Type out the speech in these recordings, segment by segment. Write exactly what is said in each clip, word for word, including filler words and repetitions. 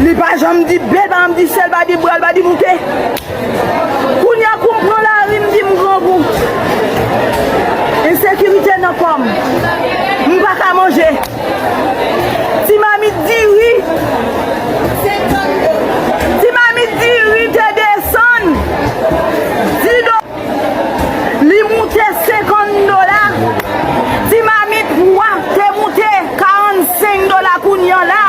Li pa janm di B, li pa janm di C, li pa di bra, li pa di moute. Kounye a kou m pran lari, m di m grangou. Ensekirite nan kò m. M pa ka manje. Ti mamit diri. Ti mamit diri te desann. Dis do-, li moute senkant dola. Ti mamit pwa te moute karannsenk dola kounye a la.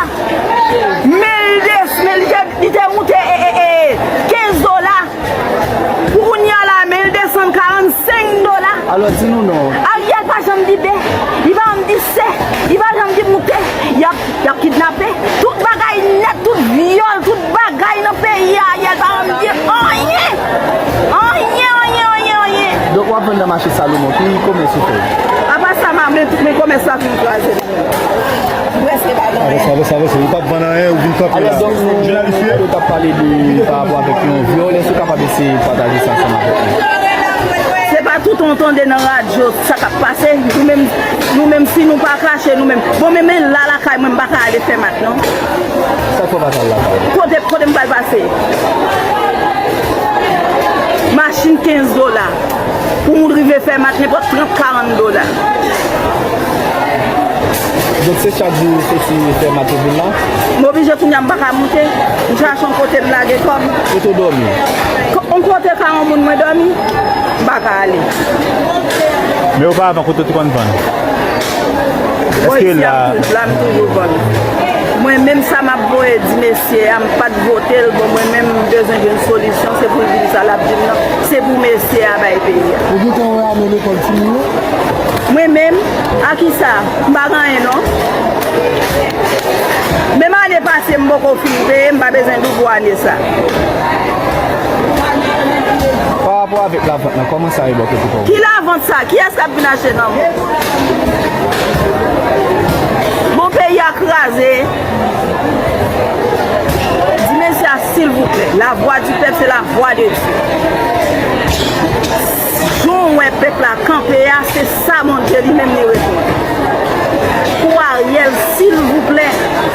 Men l des-, men li te, li te moute, e, e, e, kenz dola. Pou kounye a la, men l desann karannsenk dola. Alò, di nou non. Ariel pa janm di B. Li pa janm di C. Li pa janm di moute. Y ap, y ap kidnape. Tout bagay nèt, tout vyòl, tout bagay nan peyi a, Ariel pa janm di anyen. Anyen, anyen, anyen, anyen. Donk, w ap vann nan mache Salomon. Ki komès ou fè? Apa sa, m a, men tout men komès la fin kraze. Prèske pa gen anyen. Avanse, avanse, avanse. Ou p ap vann anyen, ou vin kanpe la. Alò, donk, nou, nou t ap pale de, pa rapò avèk yon vyòl, èske w kapab eseye pataje sa ansanm avèk nou? Se pa tout on tande nan radyo sa k ap pase. Nou menm, nou menm, si nou pa kache, nou menm. Bon, men, men la, lakay mwen, m pa ka ale fè mat, non. Sa k fè w pa ka al lakay? Kote, kote m pral pase? Machin kenz dola. Pou moun rive fè mat, nenpòt trant, karant dola. Donk, se chak jou ou soti fè mat ou vin la? M oblije kounye a, m pa ka moute. M chache yon kote m lage kò m. Kote w dòmi? Ko-, yon kote ka yon moun mwen dòmi, m pa ka ale. Men oparavan, kote w te konn vann? Èske la? Isi a, la, m toujou vann. Mwen menm sa m ap voye di mesye a, m pa t vote l. Bon, mwen menm m bezwen jwenn solisyon, se pou l vin sa l ap di m nan. Se pou mesye a bay peyi a. Ou gentan wè ane lekòl timoun yo? Mwen menm, a kisa? M pa gen anyen non. Menm ane pase m poko fin peye, m pa bezwen doubou ane sa. Pa rapò avèk lavant lan, kòman sa ye bò kote pa w? Ki lavant sa? Kiyès k ap vin achte nan mwen? Bon, peyi a kraze. Di mesye a, silvouplè, la voix du peuple, c'est la voix de Dieu. Jan w wè pèp la kanpe a, se sa Bondye li menm li reponn. Pou Ariel, silvouplè,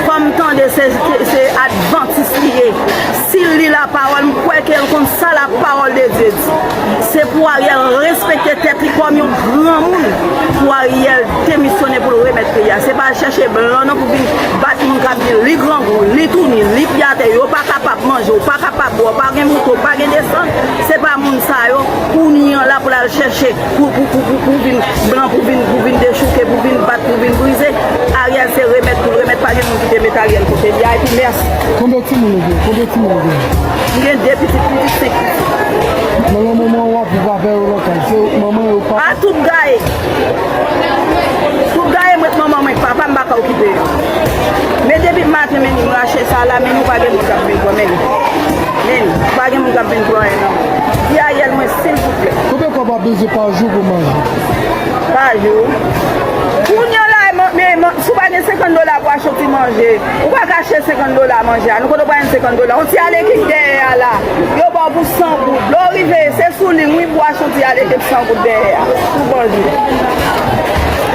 kòm tande se, se advantis li ye. Si l li lapawòl, m kwè ke l konn sa lapawòl de Dye di. Se pou Ariel respekte tèt li kòm yon granmoun. Pou Ariel demisyone pou l remèt peyi a. Se pa al chèche blan non pou vin bat moun k ap di li grangou, li touni, li pye atè, yo pa kapab manje, w pa kapab bwè, w pa gen moute, w pa gen desann. Se pa moun sa yo, kounye a la pou l al chèche, pou, pou, pou, pou, pou vin blan, pou vin, pou vin dechouke, pou vin bat, pou vin brize. Ariel se remèt pou l remèt, pa gen moun ki te met Ariel kote li a, epi mèsi. Konbyen timoun ou gen? Konbyen timoun ou gen? M gen de pitit, pitit senk pitit. Nan yon moman w ap viv avè yo nan kay, se manman yo, papa. A tout gaye. Tout gaye m ret manman mwen, papa m pa ka okipe yo. Men depi maten, men m rache sa la, men nou pa gen moun k ap vin pran, men men pa gen moun k ap vin pran anyen nan mwen. Di Ariel mwen, silvouplè. Konbyen kòb w ap bezwen pa jou pou manje? Pa jou. Kounye a la, men, men, si w pa gen senkant dola pou achte yon ti manje, ou pa ka achte senkant dola manje a. Nou kote w pa jwenn senkant dola? Yon ti alekik dèyè a la, yo ba w pou san goud. Lè w rive, se sou liy wi pou w achte yon ti alekik san goud dèyè a. Pou Bondye.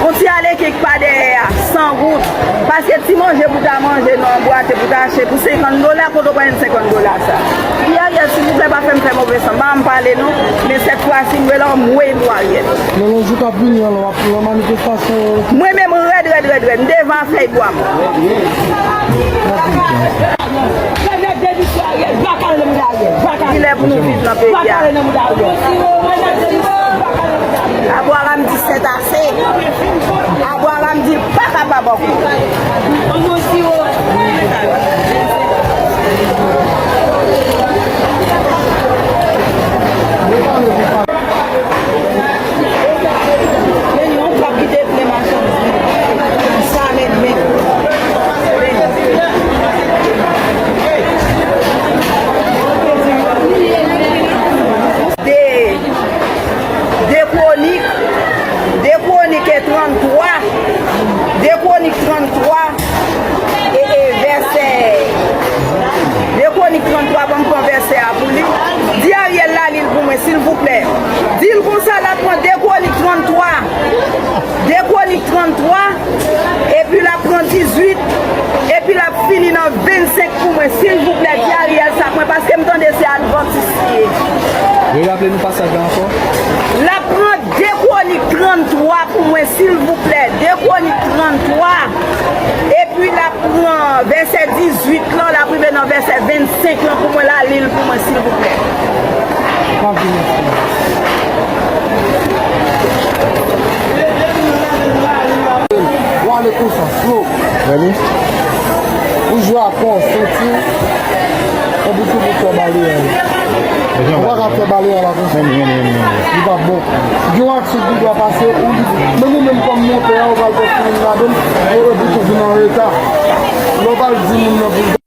Yon ti alekik pa dèyè a, san goud. Paske ti manje pou ta manje nan bwate pou ta achte pou senkant dola, kote w pa jwenn senkant dola sa? Di Ariel, silvouplè, pa fè m fè move san. M pa janm pale non, men sèt fwa si m rele anmwey pou Ariel. Nan, nan jou k ap vini an, lè w ap nan manifestasyon yo. Mwen menm rèd, rèd, rèd, rèd. M devan a fèy bwa m. Kilè pou nou viv nan peyi a? Abraram di sèt ase. Abraram di pa kapab ankò. Men yon trap ki te plen machandiz li. Sa men, men. De, de Kwonik, de Kwonik e tranntwa, de Kwonik tranntwa. E, e, vèsè. De Kwonik tranntwa, ban m pran vèsè a pou li. Di Ariel la li l pou mwen, silvouplè. Di l konsa l ap pran de Kwonik tranntwa. De Kwonik tranntwa, epi l ap pran dizuit, epi l ap fini nan vennsenk pou mwen. Silvouplè, di Ariel sa pou mwen, paske m tande se advantis li ye. Reraple nou pasaj la ankò. L ap pran de Kwonik tranntwa pou mwen, silvouplè. De Kwonik tranntwa. Epi l ap pran vèsè dizuit lan, l ap rive nan vèsè vennsenk lan pou mwen, l a li l pou mwen, silvouplè. W ale konsa, slow. Ou jwe a kò, senti, epi tou pou fè bale a. Ou pa ka fè bale a la konsa. Li pa bon. Gen yon aksyon ki dwe pase, ou li, menm ou menm kòm montè a, ou pral fè fini ladan l, ou epi tou vin an reta. Lè w pral di moun nan pou